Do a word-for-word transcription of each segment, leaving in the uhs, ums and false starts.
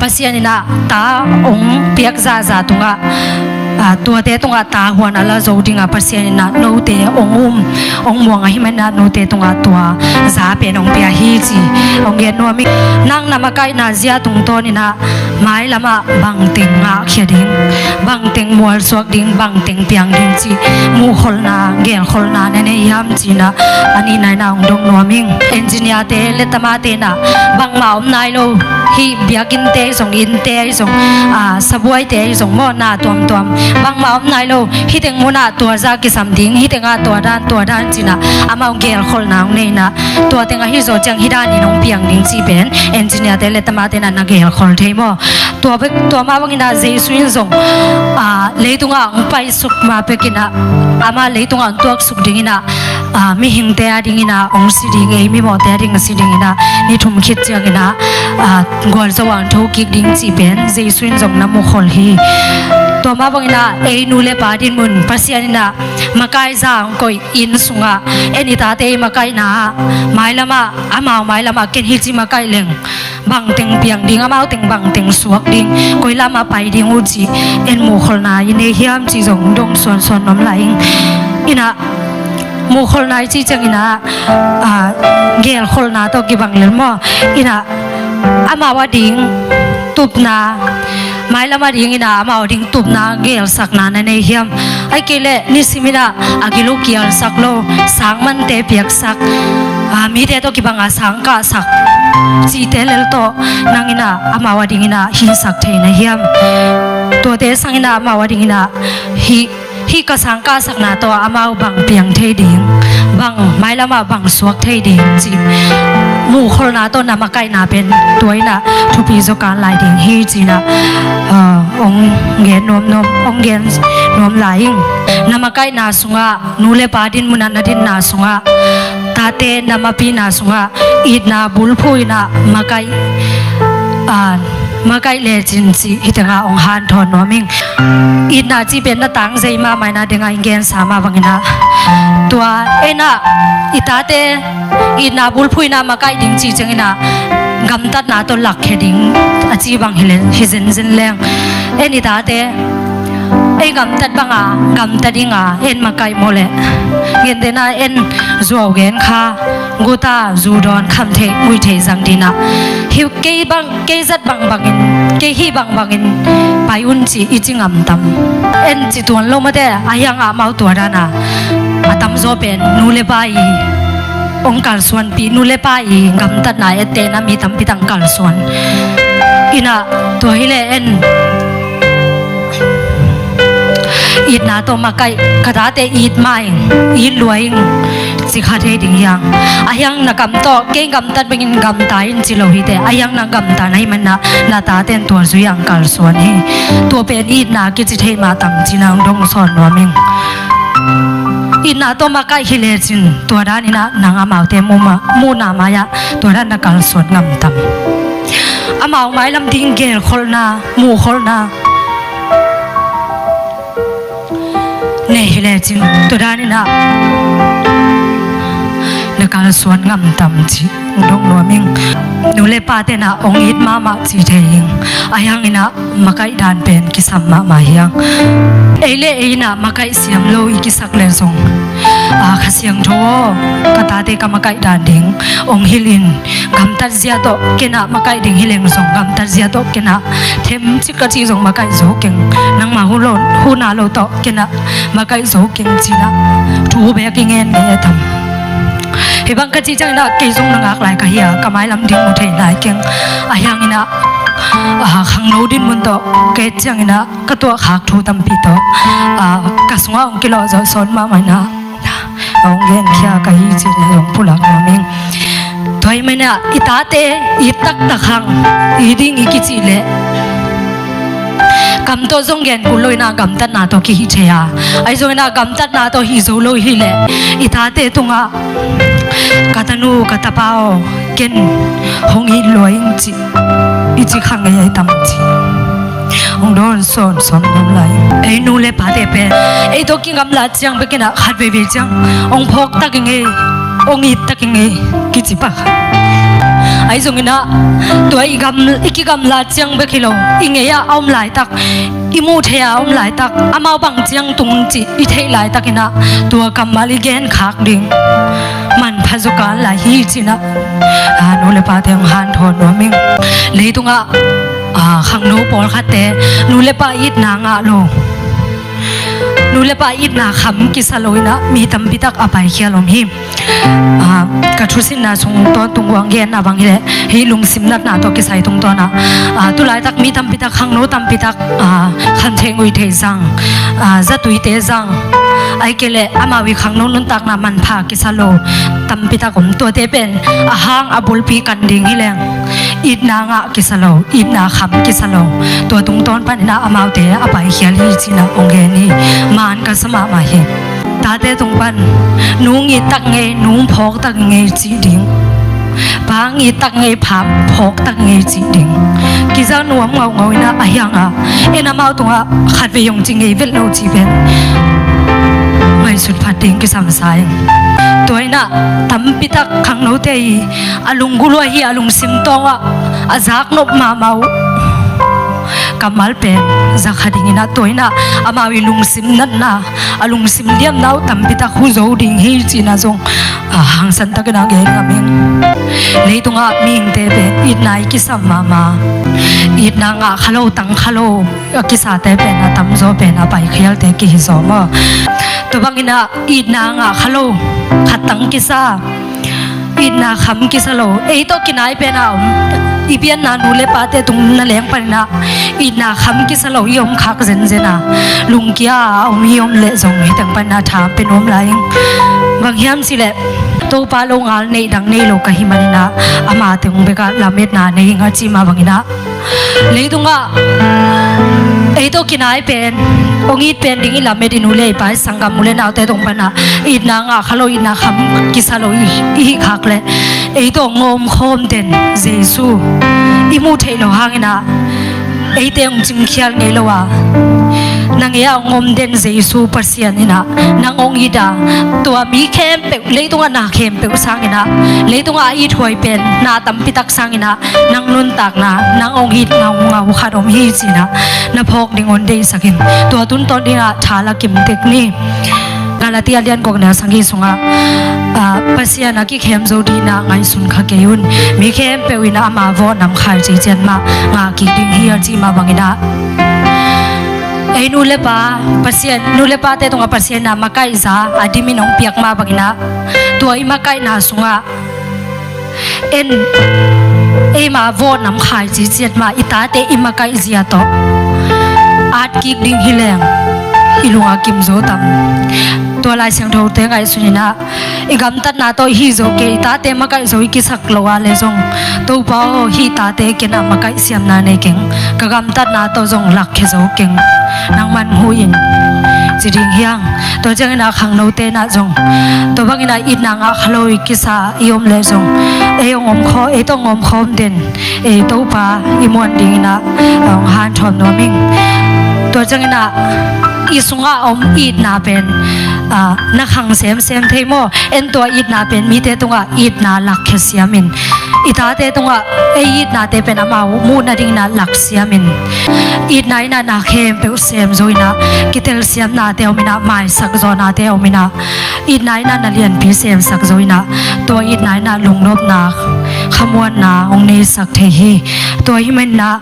Pasian in ah ta hong piak zahzah tungah, ah, tuate tungah ta huan a la zo dingah Pasian in ah note hong um, hong muang ahih manin ah note tungah tua za pen hong pia hi ci hong gen nuam ing. Nang na makaihna zia tungtawn in ah mailamah bangteng ngahkhia ding, bangteng mualsuak ding, bangteng piang ding cih muhkholhna, gelkholhna na nei hiam ci-in ah a nihna in ah hong dong nuam ing. Engineer-te, lettama-te in ah bangmah om nai lo, hih biakinnte ahi zong, innte ahi zong, ah, sabuaite ahi zong maw, na tuamtuam, bangmah om nai lo, hih teng munah tua za kisam ding, hih tengah tua dan, tua dan ci-in ah amau gelkholhna hong nei in ah, tua teng ahi zawh ciang hih danin hong piang ding cih pen engineer-te, lettama-te in ah na gelkhol thei maw? Tua bek, tua mah bangin ah Jesu in zong, ah, leitungah hong paisuk ma bek in ah, amah leitungah hong tuaksuk ding in ah, ah, mihingte a dingin ah hong si ding, ei mimawhte a ding si dingin ah, ni thum khit ciangin ah, ah, gualzo ah hong thokik ding cih pen Jesu in zong na mukhol hi. Tua mah bangin ah ei nu le pa dinmun, Pasian in ah makai za hong koih inn sungah en i tate i makaihna ah, mailamah, amau mailamah ken hih ci makaih leng bangteng piang ding, amau teng bangteng suak ding, koi lamah pai ding uh cih en muhkholhna i nei hiam cih zong dong suansuan nuam lai ing. In ah muhkholhna i cih ciangin ah, ah, gelkholhna tawh kibang lel maw? In ah amau a ding tupna, mailam a dingin ah amau a ding tupna, gelsakna na nei hiam? Ahih kei leh nisimin ah a gil uh kialsak lo, sangmante piaksak, ah, mite tawh kibang a sang kahsak cihte lel tawh nang in ah amau a dingin ah hisak thei na hiam? Tuate sangin ah amau a dingin ah hih, hih ka sang kahsakna tawh amau bang piang thei ding, bang mailamah bang suak thei ding cih muhkholhna tawh na makaihna pen tua in ah thupi zaw kan lai ding hi ci-in ah, ah, hong gen nuam, nuam, hong gen nuam lai ing. Na makaihna sungah, nu le pa dinmun ah na dinna sungah, tate na mapihna sungah itna bulphuh in ah makaih, ah, makaih lecin cih hih tengah hong hanthawn nuam ing. Itna cih pen na tangzei mahmah in ah, dengah in gensa mah bangin ah, tua en ah i tate itna bulphuh in ah makaih ding cih ciangin ah gamtatna tawh lakkhia ding a ci bang hi le, hi zenzen leng, en i tate ei gamtat banga gamta dinga en makaih mawh leh, gentehna en zuau gen kha, guta zu dawn, kham theih, muih theih zang ding ah, hih kei bang, kei zat bangbangin, kei hih bangbangin pai un ci i ci ngam tam? En ci tuan lo mate, ahi hangah amau tua dan a, a tamzaw pen nu le pa i hong kalsuanpih, nu le pa i gamtatna ettehna mi tampi tak kalsuan. In ah tua hi leh en itna tawh makaih, ka tate it mah ing, it lua ing ci kha thei ding hi hang. Ahi hang na kam tawh kei gamtat bangin gamta in ci lo hi teh, ahi hang na gamta na hih manin ah na tate in tua zui-ah kalsuan hi. Tua pen itna kici thei mah tam ci-in ah hong dong sawn nuam ing. Itna tawh makaih hi lecin tua danin ah nang amaute muhna mai-ah tua dan na kalsuan ngam tam? Amau mailam ding gelkholhna, muhkholhna nei hi lecin tua danin ah na kalsuan ngam tam ci hong dong nuam ing. Nu le pate in ah hong it mahmah ci thei ing. Ahi hangin ah makaih dan pen kisam mahmah hi hang. Ei le ei in ah makaih siam lo i kisak leh zong, a, Kha Siangtho aw, ka tate ka makaih dan ding hong hilh in, gamtat zia tawh ken ah makaih ding hi leng zong gamtat zia tawh ken ah, themcik ka cih zong makaih zo keng, nangmah hun lo, hun a lo tawh ken ah makaih zo keng ci-in ah thu bek i ngen ngei a tam? Hih bang ka cih ciangin ah kei zong na ngak lai ka hi a, ka mailam ding mu thei lai keng. Ahi hangin ah, a, khangno dinmun tawh ka et ciangin ah ka tuahkhak thu tampi tawh, a, ka sungah hong kilawh zawh sawn mahmah in ah hong genkhia ka hi ci-in ah hong pulak nuam ing. Tua ahih manin ah i tate it taktak hang, it ding i kicih leh kam tawh zong gen kul lo in ah gamtatna tawh kihih thei a, ahi zongin ah gamtatna tawh hih zo lo hi leh i tate tungah ka tanu, ka tapa aw, ken hong it lua ing ci i ci kha ngei a tam ci? Hong dawn sawnsawn ngam lai. Ei nu le pate pen ei tawh kigamlat ciang bekin ah khat veivei ciang hong phawk tak i ngei. hong it tak i ngei kici pak. Ahi zongin ah tua i gam, i kigamla ciang bek hi lo, i ngei ah a om laitak, i muh theih ah a om laitak, amau bang ciang tung cih i theih laitakin ah tua kammal i genkhak ding manpha zaw kan lai hi ci-in ah, a, nu le pate hong hanthawn nuam ing. Leitungah, a, khangno pawlkhatte nu le pa itna ngah lo, nu le pa itna kham kisa lo in ah mi tampi tak a paikhial om hi. A, ka thusinna sung tawntung uang genna bang hileh hih lungsim natna tawh kisai tungtawn ah, a, tulaitak mi tampi tak, khangno tampi tak, a, khan thei ngui thei zang, a, zatuite zang, ahih kei leh amau i khangno nuntakna manpha kisa lo tampi tak om. Tuate pen a hang a bulpi kan ding hi leng itna ngah kisa lo, itna kham kisa lo, tua tungtawn panin ah amaute a paikhial hi ci-in ah hong gen hi. Maan ka sa mahmah hi. Tate tung pan nung it tak ngei, nung phawk tak ngei cih ding, pa it tak ngei, pa phawk tak ngei cih ding kizang nuam ngaungau in ah, a hiang ah en amau tungah khatvei hong ci ngei vet lo cih pen ngaihsut phat ding kisam sa ing. Tua in ah tampi tak khangnote i a lunggulh uh ahi a lungsim tawngah a zaknop mahmah uh kammal pen za kha ding in ah, tua in ah amau i lungsim natna, a lungsim liamna uh tampi tak hu zo ding hi ci-in ah zong, a, hangsan takin ah gen ngam ing. Leitungah mihingte pen itna i kisam mahmah, itna ngah kha lo, tang kha lo a kisate pen a tamzaw pen a paikhialte kihi zaw maw. Tua bangin ah itna ngah kha lo, khat tang kisa, itna kham kisa lo, ei tawh kinai pen a om i pianna nu le pate tung na leng panin ah itna kham kisa lo i om khak zenzen a, lungkia a om i om leh zong hih teng panin ah tha pe nuam lai ing. Bang hiam cih leh Topa longal neih dang nei lo ka hih manin ah ama teng bekah lametna nei ing a ci mah bangin ah, leitungah ei tawh kinai pen, hong it pen ding i lamet i nu le i pa, i sanggam u le naute tung pan ah itna ngah kha lo, itna kham kisa lo i, i hih khak leh ei tawh hong om khawm den Jesu i muh theih loh hangin ah eite hong cingkhial ngei lo a, na ngei ah hong om den Jesu Pasian in ah nang hong it a, tua mi khempeuh, leitungah na khempeuh sangin ah, leitungah a ithuai pen na tampi tak sangin ah nang nuntakna, nang hong it ngaungau khat om hi ci-in ah na phawk ding hong deihsak in. Tua tungtawn dingin ah tha la kim tek ni. Galatia lian guk neu sagih sungah, ah, Pasian a kikhem zo dingin ah ngaihsun kha kei un. Mi khempeuh in ah ama vawh nam khaici ciat mah ngah kik ding hi a cih mah bangin ah, ei nu le pa, Pasian, nu le pate tungah Pasian in ah makaihza a dimin hong piak mah bangin ah, tua i makaihna sungah en, eima vawh nam khaici ciat mah i tate i makaih zia tawh at kik ding hi leng i lung a kim zo tam. Tua Lai Siangthote ngaihsun in ah, i gamtatna tawh i hih zo kei, i tate makaih zo i kisak lo a leh zong, Topa aw, hih tate ken ah makaih siamna nei keng, ka gamtatna tawh zong lakkhia zo keng, nangman huh in, ci ding hi hang. Tua ciangin ah khangnote in ah zong tua bangin ah itna ngah kha lo i kisa i om leh zong, ei hong om khaw, ei tawh hong om khawm den ei Topa i muan dingin ah hong hanthawn nuam ing. Tua ciangin ah i sungah a om itna pen, ah, na khang semsem thei maw? En, tua itna pen mite tungah itna lakkhia siam in, i tate tungah ei itnate pen amau muh nadingin ah lak siam in, itna in ah na khempeuh sem zo in ah, kitelsiamnate om in ah, maisak zawhnate om in ah, itna in ah na lianpi semsak zo in ah, tua itna in ah lungnopna, khamuanna hong neisak thei hi. Tua hih manin ah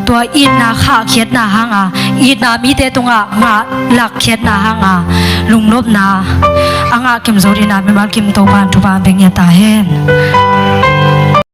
tua itna khahkhiatna hanga, itna mite tungah ngah lakkhiatna hanga lungnopna a ngah kim zo dingin ah mimal kim Topa'n thupha hong pia ta hen.